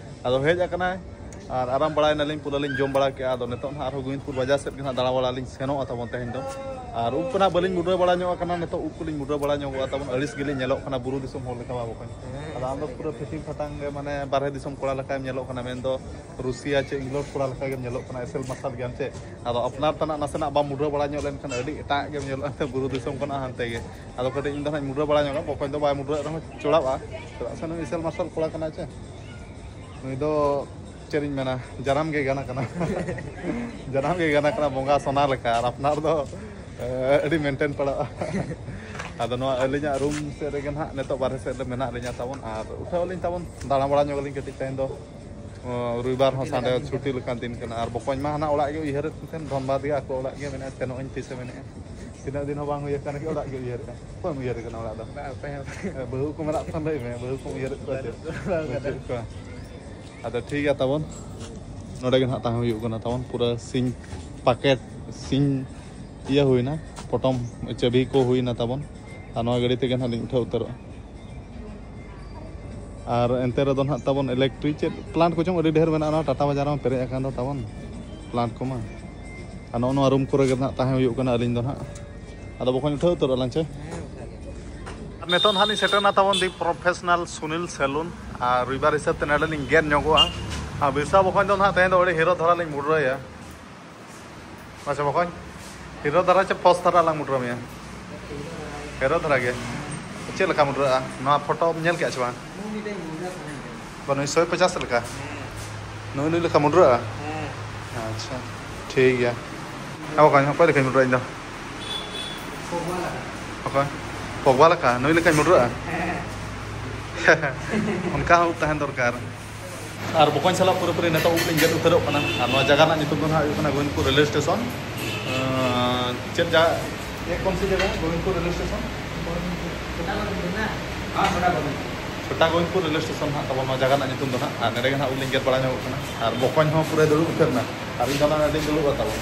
ᱟᱫᱚ ᱦᱮᱡ ᱟᱠᱟᱱᱟᱭ ᱟᱨ ᱟᱨᱟᱢ ᱵᱟᱲᱟᱭᱮᱱᱟᱞᱤᱧ, ᱯᱩᱨᱟᱹ ᱞᱤᱧ ᱡᱚᱢ ᱵᱟᱲᱟ ᱠᱮᱜᱼᱟ᱾ ᱟᱫᱚ ᱱᱤᱛᱚᱜ ᱱᱟᱦᱟᱜ ᱟᱨᱦᱚᱸ ᱜᱳᱵᱤᱱᱫᱯᱩᱨ ᱵᱟᱡᱟᱨ ᱥᱮᱫ ᱜᱮ ᱱᱟᱦᱟᱜ ᱫᱟᱬᱟ ᱵᱟᱲᱟ ᱞᱤᱧ ᱥᱮᱱᱚᱜᱼᱟ ᱛᱟᱵᱚᱱ ᱛᱮᱦᱮᱧ ᱫᱚ᱾ ᱟᱨ ᱩᱵ ᱠᱚ ᱱᱟᱦᱟᱜ ᱵᱟᱹᱞᱤᱧ ᱢᱩᱰᱨᱟᱹ ᱵᱟᱲᱟ ᱧᱚᱜ ᱟᱠᱟᱱᱟ, ᱱᱤᱛᱚᱜ ᱩᱵ ᱠᱚᱞᱤᱧ ᱢᱩᱰᱨᱟᱹ ᱵᱟᱲᱟ ᱧᱚᱜᱚᱜᱼᱟ ᱛᱟᱵᱚᱱ᱾ ᱟᱹᱲᱤᱥ ᱜᱮᱞᱤᱧ ᱧᱮᱞᱚᱜ ᱠᱟᱱᱟ ᱵᱩᱨᱩ ᱫᱤᱥᱚᱢ ᱦᱚᱲ ᱞᱮᱠᱟ ᱵᱟ ᱵᱚᱠᱚᱧ᱾ ᱟᱫᱚ ᱟᱢ ᱫᱚ ᱯᱩᱨᱟᱹ ᱯᱷᱤᱴᱤᱝ ᱯᱷᱟᱴᱟᱝ ᱜᱮ, ᱢᱟᱱᱮ ᱵᱟᱨᱦᱮ ᱫᱤᱥᱚᱢ ᱠᱚᱲᱟ ᱞᱮᱠᱟᱢ ᱧᱮᱞᱚᱜ ᱠᱟᱱᱟ, ᱢᱮᱱᱫᱚ ᱨᱩᱥᱤᱭᱟ ᱪᱮ ᱤᱝᱞᱚᱱᱰ ᱠᱚᱲᱟ ᱞᱮᱠᱟ ᱜᱮᱢ ᱧᱮᱞᱚᱜ ᱠᱟᱱᱟ, ᱮᱥᱮᱞ ᱢᱟᱨᱥᱟᱞ ᱜᱮᱭᱟᱢ ᱪᱮ? ᱟᱫᱚ ᱟᱯᱱᱟᱨ ᱛᱮᱱᱟᱜ ᱱᱟᱥᱮᱱᱟᱜ ᱵᱟᱢ ᱢᱩᱰᱨᱟᱹ ᱵᱟᱲᱟ ᱧᱚᱜ ᱞᱮᱱᱠᱷᱟᱱ ᱟᱹᱰᱤ ᱮᱴᱟᱜ ᱜᱮᱢ ᱧᱮᱞᱚᱜᱼᱟ ᱮᱱᱛᱮ ᱵᱩᱨᱩ ᱫᱤᱥᱚᱢ ᱠᱷᱚᱱᱟᱜ ᱦᱟᱱᱛᱮ ᱜᱮ᱾ ᱟᱫᱚ ᱠᱟᱹᱴᱤᱡ ᱤᱧ ᱫᱚ ᱱᱟᱦᱟᱜ ᱤᱧ ᱢᱩᱰᱨᱟᱹ ᱵᱟᱲᱟ ᱧᱚᱜᱟ, ᱵᱚᱠᱚᱧ ᱫᱚ ᱵᱟᱭ ᱢᱩᱰᱨᱟᱹᱜ ᱨᱮᱦᱚᱸ ᱪᱚᱲᱟᱜᱼᱟ, ᱪᱮᱫᱟᱜ ᱥᱮ ᱱᱩᱭ ᱮᱥᱮᱞ ᱢᱟᱨᱥᱟᱞ ᱠᱚᱲᱟ ᱠᱟᱱᱟᱭ ᱪᱮ᱾ ᱱᱩᱭ ᱫᱚ ᱪᱮᱫ ᱤᱧ ᱢᱮᱱᱟ, ᱡᱟᱱᱟᱢ ᱜᱮ ᱜᱟᱱ ᱠᱟᱱᱟ᱾ ᱡᱟᱱᱟᱢ ᱜᱮ ᱜᱟᱱ ᱠᱟᱱᱟ ᱵᱚᱸᱜᱟ ᱥᱚᱱᱟ ᱞᱮᱠᱟ, ᱟᱨ ᱟᱯᱱᱟᱨ ᱫᱚ ᱮ, ᱟᱹᱰᱤ ᱢᱮᱱᱴᱮᱱ ᱯᱟᱲᱟᱜᱼᱟ᱾ ᱟᱫᱚ ᱱᱚᱣᱟ ᱟᱹᱞᱤᱧᱟᱜ ᱨᱩᱢ ᱥᱮᱫ ᱨᱮᱜᱮ ᱱᱟᱦᱟᱜ ᱱᱤᱛᱚᱜ ᱵᱟᱨᱦᱮ ᱥᱮᱫ ᱨᱮ ᱢᱮᱱᱟᱜ ᱞᱤᱧᱟ ᱛᱟᱵᱚᱱ, ᱟᱨ ᱩᱴᱷᱟᱹᱣ ᱟᱹᱞᱤᱧ ᱛᱟᱵᱚᱱ, ᱫᱟᱬᱟ ᱵᱟᱲᱟ ᱧᱚᱜ ᱟᱹᱞᱤᱧ ᱠᱟᱹᱴᱤᱡ ᱛᱮᱦᱮᱧ ᱫᱚ᱾ ᱚ, ᱨᱚᱵᱤᱵᱟᱨ ᱦᱚᱸ ᱥᱟᱱᱰᱮ ᱪᱷᱩᱴᱤ ᱞᱮᱠᱟᱱ ᱫᱤᱱ ᱠᱟᱱᱟ, ᱟᱨ ᱵᱚᱠᱚᱧ ᱢᱟ ᱦᱟᱱᱟ ᱚᱲᱟᱜ ᱜᱮ ᱩᱭᱦᱟᱹᱨᱮᱫ ᱛᱟᱦᱮᱱ, ᱫᱷᱚᱱᱵᱟᱫᱽ ᱜᱮ ᱟᱠᱚ ᱚᱲᱟᱜ ᱜᱮ ᱢᱮᱱᱮᱫᱼᱟ, ᱥᱮᱱᱚᱜ ᱟᱹᱧ ᱛᱤᱥᱮ ᱢᱮᱱᱮᱫᱼᱟ᱾ ᱛᱤᱱᱟᱹᱜ ᱫᱤᱱ ᱦᱚᱸ ᱵᱟᱝ ᱦᱩᱭ ᱟᱠᱟᱱᱟ ᱠᱤ ᱚᱲᱟᱜ ᱜᱮ ᱩᱭᱦᱟᱹᱨᱮᱫᱼᱟ᱾ ᱚᱠᱚᱭᱮᱢ ᱩᱭᱦᱟᱹᱨᱮ ᱠᱟᱱᱟ ᱚᱲᱟᱜ ᱫᱚ? ᱵᱟᱝ, ᱚᱠᱚᱭ ᱦᱚᱸ ᱵᱟᱝ᱾ ᱮ, ᱵᱟᱹᱦᱩ ᱠᱚ ᱢᱮᱱᱟᱜ ᱠᱚ ᱠᱷᱟᱱ ᱞᱟᱹᱭ ᱢᱮ, ᱵᱟᱹᱦᱩ ᱠᱚᱢ ᱩᱭᱦᱟᱹᱨᱮᱫ ᱠᱚᱣᱟ ᱪᱮ? ᱵᱟᱹᱱᱩᱜ ᱠᱚᱣᱟ᱾ ᱵᱟᱹᱪᱩᱜ ᱠᱚᱣᱟ᱾ ᱟᱫᱚ ᱴᱷᱤᱠ ᱜᱮᱭᱟ ᱛᱟᱵᱚᱱ, ᱱᱚᱰᱮ ᱜᱮ ᱱᱟᱦᱟᱜ ᱛᱟᱦᱮᱸ ᱦᱩᱭᱩᱜ ᱠᱟᱱᱟ ᱛᱟᱵᱚᱱ, ᱯᱩᱨᱟᱹ ᱥᱤᱧ ᱯᱟᱠᱮᱴ, ᱥᱤᱧ ᱤᱭᱟᱹ ᱦᱩᱭᱱᱟ, ᱯᱚᱴᱚᱢ ᱪᱟᱹᱵᱤ ᱠᱚ ᱦᱩᱭᱱᱟ ᱛᱟᱵᱚᱱ, ᱟᱨ ᱱᱚᱣᱟ ᱜᱟᱹᱰᱤ ᱛᱮᱜᱮ ᱱᱟᱦᱟᱜ ᱞᱤᱧ ᱩᱴᱷᱟᱹᱣ ᱩᱛᱟᱹᱨᱚᱜᱼᱟ᱾ ᱟᱨ ᱮᱱᱛᱮ ᱨᱮᱫᱚ ᱱᱟᱦᱟᱜ ᱛᱟᱵᱚᱱ ᱤᱞᱮᱠᱴᱨᱤᱠ ᱪᱮᱫ ᱯᱞᱟᱱᱴ ᱠᱚᱪᱚᱝ ᱟᱹᱰᱤ ᱰᱷᱮᱨ ᱢᱮᱱᱟᱜᱼᱟ, ᱱᱚᱣᱟ ᱴᱟᱴᱟ ᱵᱟᱡᱟᱨ ᱨᱮᱢᱟ ᱯᱮᱨᱮᱡ ᱟᱠᱟᱱ ᱫᱚ ᱛᱟᱵᱚᱱ ᱯᱞᱟᱱᱴ ᱠᱚᱢᱟ᱾ ᱟᱨ ᱱᱚᱜᱼᱚ ᱱᱚᱣᱟ ᱨᱩᱢ ᱠᱚᱨᱮ ᱜᱮ ᱱᱟᱦᱟᱜ ᱛᱟᱦᱮᱸ ᱦᱩᱭᱩᱜ ᱠᱟᱱᱟ ᱟᱹᱞᱤᱧ ᱫᱚ ᱱᱟᱦᱟᱜ᱾ ᱟᱫᱚ ᱵᱚᱠᱚᱧ ᱩᱴᱷᱟᱹᱣ ᱩᱛᱟᱹᱨᱚᱜ ᱟᱞᱟᱝ ᱪᱮ? ᱟᱨ ᱱᱤᱛᱚᱜ ᱱᱟᱦᱟᱜ ᱞᱤᱧ ᱥᱮᱴᱮᱨᱱᱟ ᱛᱟᱵᱚᱱ ᱫᱤ ᱯᱨᱚᱯᱷᱮᱥᱚᱱᱟᱞ ᱥᱩᱱᱤᱞ ᱥᱮᱞᱩᱱ, ᱟᱨ ᱨᱚᱵᱤᱵᱟᱨ ᱦᱤᱥᱟᱹᱵ ᱛᱮ ᱱᱚᱰᱮ ᱞᱤᱧ ᱜᱮᱫ ᱧᱚᱜᱚᱜᱼᱟ᱾ ᱟᱨ ᱵᱤᱨᱥᱟ ᱵᱚᱠᱚᱧ ᱫᱚ ᱱᱟᱦᱟᱜ ᱛᱮᱦᱮᱧ ᱫᱚ ᱟᱹᱰᱤ ᱦᱤᱨᱳ ᱫᱷᱟᱨᱟ ᱞᱤᱧ ᱢᱩᱰᱨᱟᱹᱭᱟ᱾ ᱟᱪᱪᱷᱟ ᱵᱚᱠᱚᱧ, ᱦᱤᱨᱳ ᱫᱷᱟᱨᱟ ᱪᱮ ᱯᱷᱚᱥ ᱫᱷᱟᱨᱟ ᱞᱟᱝ ᱢᱩᱰᱨᱟᱹ ᱢᱮᱭᱟ? ᱦᱤᱨᱳ ᱫᱷᱟᱨᱟ ᱜᱮ᱾ ᱪᱮᱫ ᱞᱮᱠᱟ ᱢᱩᱰᱨᱟᱹᱜᱼᱟ? ᱱᱚᱣᱟ ᱯᱷᱳᱴᱳᱢ ᱧᱮᱞ ᱠᱮᱜᱼᱟ ᱪᱮ ᱵᱟᱝ? ᱱᱩᱭ ᱢᱤᱫᱴᱮᱱ ᱢᱩᱰᱨᱟᱹ ᱥᱟᱱᱟᱧ ᱠᱟᱱᱟ᱾ ᱵᱟ, ᱱᱩᱭ ᱥᱚᱭ ᱯᱚᱪᱟᱥ ᱞᱮᱠᱟ? ᱦᱮᱸ᱾ ᱱᱩᱭ, ᱱᱩᱭ ᱞᱮᱠᱟ ᱢᱩᱰᱨᱟᱹᱜᱼᱟ? ᱦᱮᱸ᱾ ᱟᱪᱪᱷᱟ, ᱴᱷᱤᱠ ᱜᱮᱭᱟ᱾ ᱦᱮᱸ ᱵᱚᱠᱚᱧ, ᱚᱠᱚᱭ ᱞᱮᱠᱟᱧ ᱢᱩᱰᱨᱟᱹᱜᱼᱟ ᱤᱧ ᱫᱚ? ᱯᱚᱜᱽᱵᱟ ᱞᱮᱠᱟ᱾ ᱚᱠᱚᱭ? ᱯᱚᱜᱽᱵᱟ ᱞᱮᱠᱟ? ᱱᱩᱭ ᱞᱮᱠᱟᱧ ᱢᱩᱰᱨᱟᱹᱜᱼᱟ? ᱦᱮᱸ᱾ ᱚᱱᱠᱟ ᱦᱚᱸ ᱛᱟᱦᱮᱱ ᱫᱚᱨᱠᱟᱨ᱾ ᱟᱨ ᱵᱚᱠᱚᱧ ᱥᱟᱞᱟᱜ ᱯᱩᱨᱟᱹᱯᱩᱨᱤ ᱱᱤᱛᱚᱜ ᱩᱵ ᱞᱤᱧ ᱜᱮᱫ ᱩᱛᱟᱹᱨᱚᱜ ᱠᱟᱱᱟ᱾ ᱟᱨ ᱱᱚᱣᱟ ᱡᱟᱭᱜᱟ ᱨᱮᱱᱟᱜ ᱧᱩᱛᱩᱢ ᱫᱚ ᱱᱟᱦᱟᱜ ᱦᱩᱭᱩᱜ ᱠᱟᱱᱟ ᱜᱳᱵᱤᱱᱫᱯᱩᱨ ᱨᱮᱞᱣᱮ ᱥᱴᱮᱥᱚᱱ᱾ ᱟᱸ, ᱪᱮᱫ ᱡᱟ-, ᱮ, ᱠᱚᱱ ᱥᱤ ᱡᱟᱭᱜᱟ? Gobindpur railway station? ᱥᱮᱛᱟᱜ ᱨᱮ ᱢᱮᱱᱟᱜᱼᱟ᱾ ᱪᱷᱳᱴᱟ ᱜᱳᱵᱤᱱᱫᱯᱩᱨ ᱨᱮᱞᱣᱮ ᱥᱴᱮᱥᱚᱱ ᱦᱟᱸᱜ ᱛᱟᱵᱚᱱ ᱱᱚᱣᱟ ᱡᱟᱭᱜᱟ ᱨᱮᱱᱟᱜ ᱧᱩᱛᱩᱢ ᱫᱚ ᱦᱟᱸᱜ᱾ ᱟᱨ ᱱᱚᱰᱮ ᱜᱮ ᱦᱟᱸᱜ ᱩᱱᱤ ᱜᱮᱫ ᱵᱟᱲᱟ ᱧᱚᱜᱚᱜ ᱠᱟᱱᱟ᱾ ᱟᱨ ᱵᱚᱠᱚᱧ ᱦᱚᱸ ᱯᱩᱨᱟᱹ ᱫᱩᱲᱩᱵ ᱩᱛᱟᱹᱨ ᱮᱱᱟ᱾ ᱟᱨ ᱤᱧ ᱫᱚ ᱚᱱᱟ ᱱᱚᱰᱮᱧ ᱫᱩᱲᱩᱵᱼᱟ ᱛᱟᱵᱚᱱ᱾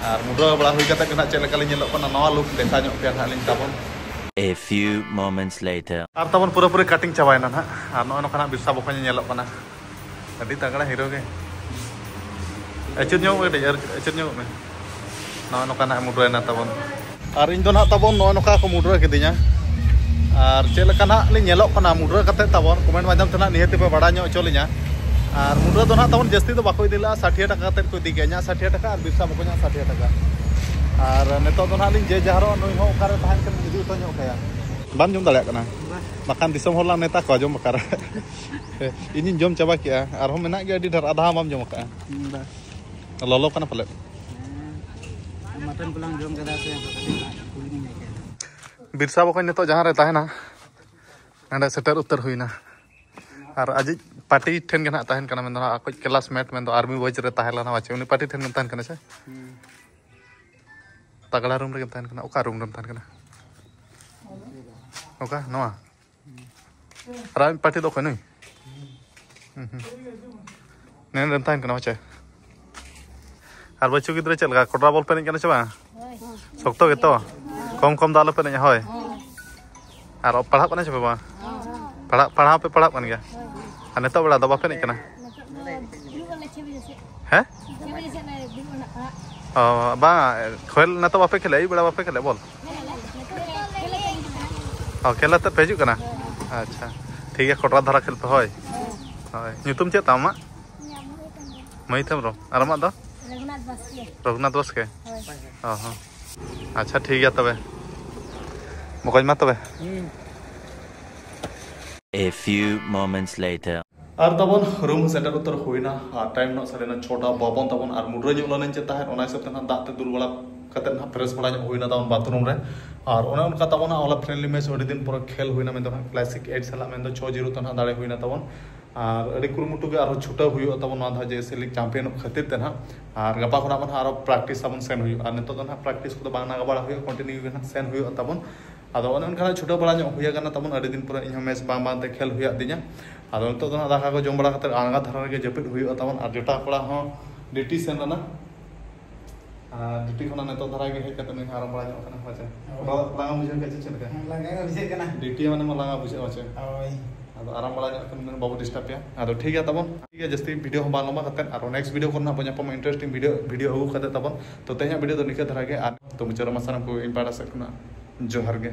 ᱟᱨ ᱢᱩᱰᱨᱟᱹ ᱵᱟᱲᱟ ᱦᱩᱭ ᱠᱟᱛᱮ ᱜᱮ ᱦᱟᱸᱜ ᱪᱮᱫ ᱞᱮᱠᱟ ᱞᱤᱧ ᱧᱮᱞᱚᱜ ᱠᱟᱱᱟ, ᱱᱟᱣᱟ ᱞᱩᱠ ᱫᱮᱠᱷᱟᱣ ᱧᱚᱜ ᱯᱮᱭᱟ ᱦᱟᱸᱜ ᱞᱤᱧ ᱛᱟᱵᱚᱱ᱾ A few moments later. ᱟᱨ ᱛᱟᱵᱚᱱ ᱯᱩᱨᱟᱹᱯᱩᱨᱤ ᱠᱟᱴᱤᱝ ᱪᱟᱵᱟᱭᱮᱱᱟ ᱱᱟᱦᱟᱜ᱾ ᱟᱨ ᱱᱚᱜᱼᱚᱭ ᱱᱚᱝᱠᱟ ᱱᱟᱜ ᱵᱤᱨᱥᱟ ᱵᱚᱠᱚᱧ ᱧᱮᱞᱚᱜ ᱠᱟᱱᱟ᱾ ᱟᱹᱰᱤ ᱛᱟᱜᱲᱟ ᱦᱤᱨᱳ ᱜᱮ᱾ ᱟᱹᱪᱩᱨ ᱧᱚᱜ ᱢᱮ ᱠᱟᱹᱴᱤᱡ, ᱟᱨ ᱟᱹᱪᱩᱨ ᱧᱚᱜ ᱢᱮ᱾ ᱱᱚᱜᱼᱚᱭ ᱱᱚᱝᱠᱟ ᱱᱟᱜ ᱢᱩᱰᱨᱟᱹᱭᱮᱱᱟ ᱛᱟᱵᱚᱱ᱾ ᱟᱨ ᱤᱧ ᱫᱚ ᱱᱟᱦᱟᱜ ᱛᱟᱵᱚᱱ ᱱᱚᱜᱼᱚᱭ ᱱᱚᱝᱠᱟ ᱠᱚ ᱢᱩᱰᱨᱟᱹ ᱠᱤᱫᱤᱧᱟ᱾ ᱟᱨ ᱪᱮᱫ ᱞᱮᱠᱟ ᱱᱟᱦᱟᱜ ᱞᱤᱧ ᱧᱮᱞᱚᱜ ᱠᱟᱱᱟ ᱢᱩᱰᱨᱟᱹ ᱠᱟᱛᱮ ᱛᱟᱵᱚᱱ, ᱠᱚᱢᱮᱱᱴ ᱢᱟᱫᱽᱫᱷᱚᱢ ᱛᱮ ᱱᱟᱦᱟᱜ ᱱᱤᱦᱟᱹᱛ ᱯᱮ ᱵᱟᱲᱟᱭ ᱧᱚᱜ ᱦᱚᱪᱚ ᱞᱤᱧᱟ᱾ ᱟᱨ ᱢᱩᱰᱨᱟᱹ ᱫᱚ ᱱᱟᱦᱟᱜ ᱛᱟᱵᱚᱱ ᱡᱟᱹᱥᱛᱤ ᱫᱚ ᱵᱟᱠᱚ ᱤᱫᱤ ᱞᱮᱜᱼᱟ, ᱥᱟᱴᱷᱤᱭᱟ ᱴᱟᱠᱟ ᱠᱟᱛᱮ ᱠᱚ ᱤᱫᱤ ᱠᱮᱜᱼᱟ᱾ ᱤᱧᱟᱹᱜ ᱥᱟᱴᱷᱤᱭᱟ ᱴᱟᱠᱟ ᱟᱨ ᱵᱤᱨᱥᱟ ᱵᱚᱠᱚᱧᱟᱜ ᱥᱟᱴᱷᱤᱭᱟ ᱴᱟᱠᱟ᱾ ᱟᱨ ᱱᱤᱛᱚᱜ ᱫᱚ ᱱᱟᱦᱟᱜ ᱞᱤᱧ ᱡᱮ ᱡᱟᱦᱟᱨᱚᱜᱼᱟ, ᱱᱩᱭ ᱦᱚᱸ ᱚᱠᱟᱨᱮ ᱛᱟᱦᱮᱱ ᱠᱟᱱᱟ ᱤᱫᱤ ᱦᱚᱴᱚ ᱧᱚᱜ ᱠᱟᱭᱟ᱾ ᱵᱟᱢ ᱡᱚᱢ ᱫᱟᱲᱮᱭᱟᱜ ᱠᱟᱱᱟ? ᱵᱟᱝ᱾ ᱵᱟᱠᱷᱟᱱ ᱫᱤᱥᱚᱢ ᱦᱚᱲ ᱞᱟᱝ ᱢᱮᱛᱟ ᱠᱚᱣᱟ ᱡᱚᱢ ᱵᱟᱠᱷᱨᱟ᱾ ᱤᱧᱤᱧ ᱡᱚᱢ ᱪᱟᱵᱟ ᱠᱮᱜᱼᱟ, ᱟᱨᱦᱚᱸ ᱢᱮᱱᱟᱜ ᱜᱮᱭᱟ ᱟᱹᱰᱤ ᱰᱷᱮᱨ, ᱟᱫᱷᱟ ᱦᱚᱸ ᱵᱟᱢ ᱡᱚᱢ ᱟᱠᱟᱫᱼᱟ᱾ ᱵᱟᱝ᱾ ᱞᱚᱞᱚ ᱠᱟᱱᱟ ᱯᱟᱞᱮᱫ? ᱦᱮᱸ, ᱢᱚᱴᱚᱱ ᱠᱚᱞᱟᱝ ᱡᱚᱢ ᱠᱮᱫᱟ ᱥᱮ, ᱟᱫᱚ ᱠᱟᱹᱴᱤᱡ ᱞᱟᱡ ᱠᱚ ᱠᱩᱞᱤ ᱧᱚᱜ ᱠᱮᱫᱟ᱾ ᱵᱤᱨᱥᱟ ᱵᱚᱠᱚᱧ ᱱᱤᱛᱚᱜ ᱡᱟᱦᱟᱸ ᱨᱮ ᱛᱟᱦᱮᱱᱟ, ᱱᱚᱸᱰᱮ ᱥᱮᱴᱮᱨ ᱩᱛᱟᱹᱨ ᱦᱩᱭᱱᱟ᱾ ᱟᱨ ᱟᱡᱤᱡ ᱯᱟᱴᱤ ᱴᱷᱮᱱ ᱜᱮ ᱱᱟᱦᱟᱜ ᱛᱟᱦᱮᱱ ᱠᱟᱱᱟ, ᱢᱮᱱᱫᱚ ᱱᱟᱦᱟᱜ ᱟᱠᱚᱭᱤᱡ ᱠᱞᱟᱥᱢᱮᱴ, ᱢᱮᱱᱫᱚ ᱟᱨᱢᱤ ᱵᱚᱭᱮᱡᱽ ᱨᱮ ᱛᱟᱦᱮᱸ ᱞᱮᱱᱟ ᱵᱟᱪᱮ, ᱩᱱᱤ ᱯᱟᱴᱤ ᱴᱷᱮᱱ ᱜᱮᱢ ᱛᱟᱦᱮᱱ ᱠᱟᱱᱟ ᱥᱮ? ᱦᱩᱸ᱾ ᱛᱟᱜᱽᱲᱟ ᱨᱩᱢ ᱨᱮᱜᱮᱢ ᱛᱟᱦᱮᱱ ᱠᱟᱱᱟ? ᱚᱠᱟ ᱨᱩᱢ ᱨᱮᱢ ᱛᱟᱦᱮᱱ ᱠᱟᱱᱟ? ᱚᱠᱟ? ᱱᱚᱣᱟ? ᱟᱨ ᱟᱡ ᱯᱟᱴᱤ ᱫᱚ ᱚᱠᱚᱭ ᱱᱩᱭ? ᱦᱩᱸ, ᱦᱩᱸ᱾ ᱱᱮᱱ ᱨᱮᱢ ᱛᱟᱦᱮᱱ ᱠᱟᱱᱟ ᱵᱟᱪᱮ? ᱟᱨ ᱵᱟᱹᱪᱩ ᱜᱤᱫᱽᱨᱟᱹ ᱪᱮᱫ ᱞᱮᱠᱟ? ᱠᱚᱰᱨᱟ ᱵᱚᱞ ᱯᱮ ᱮᱱᱮᱡ ᱠᱟᱱᱟ ᱥᱮ ᱵᱟᱝ? ᱦᱳᱭ᱾ ᱥᱚᱠᱛᱚ ᱜᱮᱛᱚ? ᱠᱚᱢ ᱠᱚᱢ ᱫᱚ ᱟᱞᱚ ᱯᱮ ᱮᱱᱮᱡᱼᱟ, ᱦᱳᱭ᱾ ᱦᱳᱭ᱾ ᱟᱨ ᱯᱟᱲᱦᱟᱜ ᱠᱟᱱᱟ ᱪᱮ ᱯᱮ ᱵᱟᱝ? ᱦᱳᱭ᱾ ᱯᱟᱲᱦᱟᱜ, ᱯᱟᱲᱦᱟᱣ ᱯᱮ ᱯᱟᱲᱦᱟᱜ ᱠᱟᱱ ᱜᱮᱭᱟ? ᱦᱳᱭ᱾ ᱟᱨ ᱱᱤᱛᱚᱜ ᱵᱮᱲᱟ ᱫᱚ ᱵᱟᱯᱮ ᱮᱱᱮᱡ ᱠᱟᱱᱟ? ᱱᱤᱛᱚᱜ ᱫᱚ ᱫᱩᱲᱩᱵ ᱟᱞᱮ ᱪᱷᱚᱭ ᱵᱟᱡᱮ ᱥᱮᱫ᱾ ᱦᱮᱸ? ᱪᱷᱚᱭ ᱵᱟᱡᱮ ᱥᱮᱫ ᱞᱮ ᱫᱩᱲᱩᱵᱼᱟ ᱱᱟᱜ ᱯᱟᱲᱦᱟᱜ᱾ ᱚ, ᱵᱟᱝ, ᱠᱷᱮᱞ ᱱᱤᱛᱚᱜ ᱵᱟᱯᱮ ᱠᱷᱮᱞᱟ? ᱟᱹᱭᱩᱵ ᱵᱮᱲᱟ ᱵᱟᱯᱮ ᱠᱷᱮᱞᱟ ᱵᱚᱞ? ᱠᱷᱮᱞ ᱟᱞᱮ, ᱱᱤᱛᱚᱜ ᱞᱮ ᱠᱷᱮᱞ ᱟᱛᱮ ᱦᱤᱡᱩᱜ ᱠᱟᱱᱟ᱾ ᱚ, ᱠᱷᱮᱞ ᱟᱛᱮ ᱯᱮ ᱦᱤᱡᱩᱜ ᱠᱟᱱᱟ? ᱦᱳᱭ᱾ ᱟᱪᱪᱷᱟ, ᱴᱷᱤᱠ ᱜᱮᱭᱟ, ᱠᱚᱴᱨᱟ ᱫᱷᱟᱨᱟ ᱠᱷᱮᱞ ᱯᱮ, ᱦᱳᱭ᱾ ᱦᱳᱭ᱾ ᱦᱳᱭ᱾ ᱧᱩᱛᱩᱢ ᱪᱮᱫ ᱛᱟᱢ ᱟᱢᱟᱜ? ᱤᱧᱟᱹᱜ ᱢᱟᱹᱭᱤᱠ ᱦᱮᱢᱵᱨᱚᱢ᱾ ᱢᱟᱹᱭᱤᱠ ᱦᱮᱢᱵᱨᱚᱢ᱾ ᱟᱨ ᱟᱢᱟᱜ ᱫᱚ? ᱨᱚᱜᱷᱩᱱᱟᱛᱷ ᱵᱟᱥᱠᱮ᱾ ᱨᱚᱜᱷᱩᱱᱟᱛᱷ ᱵᱟᱥᱠᱮ? ᱦᱳᱭ᱾ ᱚ ᱦᱚᱸ᱾ ᱟᱪᱪᱷᱟ, ᱴᱷᱤᱠ ᱜᱮᱭᱟ ᱛᱚᱵᱮ᱾ ᱵᱚᱠᱚᱧ ᱢᱟ ᱛᱚᱵᱮ᱾ ᱦᱩᱸ᱾ A few moments later. ᱟᱨ ᱛᱟᱵᱚᱱ ᱨᱩᱢ ᱥᱮᱴᱮᱨ ᱩᱛᱟᱹᱨ ᱦᱩᱭᱱᱟ᱾ ᱟᱨ ᱴᱟᱭᱤᱢ ᱱᱟᱜ ᱥᱟᱰᱮᱱᱟ ᱪᱷᱚᱴᱟ ᱵᱟᱵᱚᱱ ᱛᱟᱵᱚᱱ᱾ ᱟᱨ ᱢᱩᱰᱨᱟᱹ ᱧᱚᱜ ᱞᱮᱱᱟᱧ ᱪᱮᱫ ᱛᱟᱦᱮᱸᱫ, ᱚᱱᱟ ᱦᱤᱥᱟᱹᱵ ᱛᱮ ᱱᱟᱜ ᱫᱟᱜ ᱛᱮ ᱫᱩᱞ ᱵᱟᱲᱟ ᱠᱟᱛᱮ ᱱᱟᱜ ᱯᱷᱨᱮᱥ ᱵᱟᱲᱟ ᱧᱚᱜ ᱦᱩᱭᱱᱟ ᱛᱟᱵᱚᱱ ᱵᱟᱛᱷᱨᱩᱢ ᱨᱮ᱾ ᱟᱨ ᱚᱱᱮ ᱚᱱᱠᱟ ᱛᱟᱵᱚᱱ ᱦᱚᱞᱟ ᱯᱷᱨᱮᱱᱰᱞᱤ ᱢᱮᱪ ᱟᱹᱰᱤ ᱫᱤᱱ ᱯᱚᱨᱮ ᱠᱷᱮᱞ ᱦᱩᱭᱱᱟ, ᱢᱮᱱᱫᱚ ᱱᱟᱜ ᱠᱞᱟᱥᱤᱠ ᱮᱭᱤᱴ ᱥᱟᱞᱟᱜ, ᱢᱮᱱᱫᱚ ᱪᱷᱚ ᱡᱤᱨᱳ ᱛᱮ ᱱᱟᱜ ᱫᱟᱲᱮ ᱦᱩᱭᱱᱟ ᱛᱟᱵᱚᱱ᱾ ᱟᱨ ᱟᱹᱰᱤ ᱠᱩᱨᱩᱢᱩᱴᱩ ᱜᱮ ᱟᱨᱦᱚᱸ ᱪᱷᱩᱴᱟᱹᱣ ᱦᱩᱭᱩᱜᱼᱟ ᱛᱟᱵᱚᱱ ᱱᱚᱣᱟ ᱫᱷᱟᱣ ᱡᱮᱭᱥᱮ ᱞᱤᱜᱽ ᱪᱟᱢᱯᱤᱭᱟᱱᱚᱜ ᱠᱷᱟᱹᱛᱤᱨ ᱛᱮ ᱱᱟᱜ᱾ ᱟᱨ ᱜᱟᱯᱟ ᱠᱷᱚᱱᱟᱜ ᱢᱟ ᱱᱟᱜ ᱟᱨᱦᱚᱸ ᱯᱨᱮᱠᱴᱤᱥ ᱛᱟᱵᱚᱱ ᱥᱮᱱ ᱦᱩᱭᱩᱜᱼᱟ᱾ ᱟᱨ ᱱᱤᱛᱚᱜ ᱫᱚ ᱱᱟᱜ ᱯᱨᱮᱠᱴᱤᱥ ᱠᱚᱫᱚ ᱵᱟᱝ ᱱᱟᱜᱟ ᱵᱟᱲᱟ ᱦᱩᱭᱩᱜᱼᱟ, ᱠᱚᱱᱴᱤᱱᱤᱭᱩ ᱜᱮ ᱱᱟᱜ ᱥᱮᱱ ᱦᱩᱭᱩᱜᱼᱟ ᱛᱟᱵᱚᱱ᱾ ᱟᱫᱚ ᱚᱱᱮ ᱚᱱᱠᱟᱱᱟᱜ ᱪᱷᱩᱴᱟᱹᱣ ᱵᱟᱲᱟ ᱧᱚᱜ ᱦᱩᱭ ᱟᱠᱟᱱᱟ ᱛᱟᱵᱚᱱ, ᱟᱹᱰᱤ ᱫᱤᱱ ᱯᱚᱨᱮ ᱤᱧᱦᱚᱸ ᱢᱮᱪ ᱵᱟᱝ ᱵᱟᱝ ᱛᱮ ᱠᱷᱮᱞ ᱦᱩᱭᱟᱫ ᱛᱤᱧᱟ᱾ ᱟᱫᱚ ᱱᱤᱛᱚᱜ ᱫᱚ ᱱᱟᱜ ᱫᱟᱠᱟ ᱠᱚ ᱡᱚᱢ ᱵᱟᱲᱟ ᱠᱟᱛᱮ ᱟᱬᱜᱟ ᱫᱷᱟᱨᱟ ᱨᱮᱜᱮ ᱡᱟᱹᱯᱤᱫ ᱦᱩᱭᱩᱜᱼᱟ ᱛᱟᱵᱚᱱ, ᱟᱨ ᱡᱚᱴᱟᱣ ᱠᱚᱲᱟ ᱦᱚᱸ ᱰᱤᱭᱩᱴᱤ ᱥᱮᱱ ᱞᱮᱱᱟ᱾ ᱟᱨ ᱰᱤᱭᱩᱴᱤ ᱠᱷᱚᱱᱟᱜ ᱱᱤᱛᱚᱜ ᱫᱷᱟᱨᱟ ᱜᱮ ᱦᱮᱡ ᱠᱟᱛᱮ ᱱᱩᱭ ᱦᱚᱸ ᱟᱨᱟᱢ ᱵᱟᱲᱟ ᱧᱚᱜ ᱠᱟᱱᱟ᱾ ᱦᱳᱭ ᱪᱮ? ᱦᱳᱭ᱾ ᱵᱟᱵᱟ, ᱞᱟᱸᱜᱟ ᱵᱩᱡᱷᱟᱹᱣ ᱠᱮᱫ ᱪᱮ ᱪᱮᱫ ᱞᱮᱠᱟ? ᱦᱮᱸ, ᱞᱟᱸᱜᱟ ᱜᱮ ᱵᱩᱡᱷᱟᱹᱜ ᱠᱟᱱᱟ᱾ ᱰᱤᱭᱩᱴᱤ ᱢᱟᱱᱮ ᱢᱟ ᱞᱟᱸᱜᱟ ᱵᱩᱡᱷᱟᱹᱜᱼᱟ, ᱦᱳᱭ ᱪᱮ? ᱦᱳᱭ᱾ ᱟᱫᱚ ᱟᱨᱟᱢ ᱵᱟᱲᱟ ᱧᱚᱜ ᱠᱟᱱᱟ, ᱵᱟᱵᱚ ᱰᱤᱥᱴᱟᱵ ᱯᱮᱭᱟ᱾ ᱟᱫᱚ ᱴᱷᱤᱠ ᱜᱮᱭᱟ ᱛᱟᱵᱚᱱ, ᱴᱷᱤᱠ ᱜᱮᱭᱟ, ᱡᱟᱹᱥᱛᱤ ᱵᱷᱤᱰᱤᱭᱳ ᱦᱚᱸ ᱵᱟᱝ ᱞᱚᱢᱵᱟ ᱠᱟᱛᱮ, ᱟᱨᱚ ᱱᱮᱠᱥᱴ ᱵᱷᱤᱰᱤᱭᱳ ᱠᱚᱨᱮ ᱱᱟᱜ ᱵᱚᱱ ᱧᱟᱯᱟᱢᱟ, ᱤᱱᱴᱟᱨᱮᱥᱴᱤᱝ ᱵᱷᱤᱰᱤᱭᱳ, ᱵᱷᱤᱰᱤᱭᱳ ᱟᱹᱜᱩ ᱠᱟᱛᱮ ᱛᱟᱵᱚᱱ᱾ ᱛᱚ ᱛᱮᱦᱮᱧᱟᱜ ᱵᱷᱤᱰᱤᱭᱳ ᱫᱚ ᱱᱤᱝᱠᱟᱹ ᱫᱷᱟᱨᱟ ᱜᱮ, ᱟᱨ ᱛᱚ ᱢᱩᱪᱟᱹᱫ ᱨᱮᱢᱟ ᱥᱟᱱᱟᱢ ᱠᱚ ᱤᱧ ᱯᱟᱦᱴᱟ ᱥᱮᱫ ᱠᱷᱚᱱᱟᱜ ᱡᱚᱦᱟᱨ ᱜᱮ᱾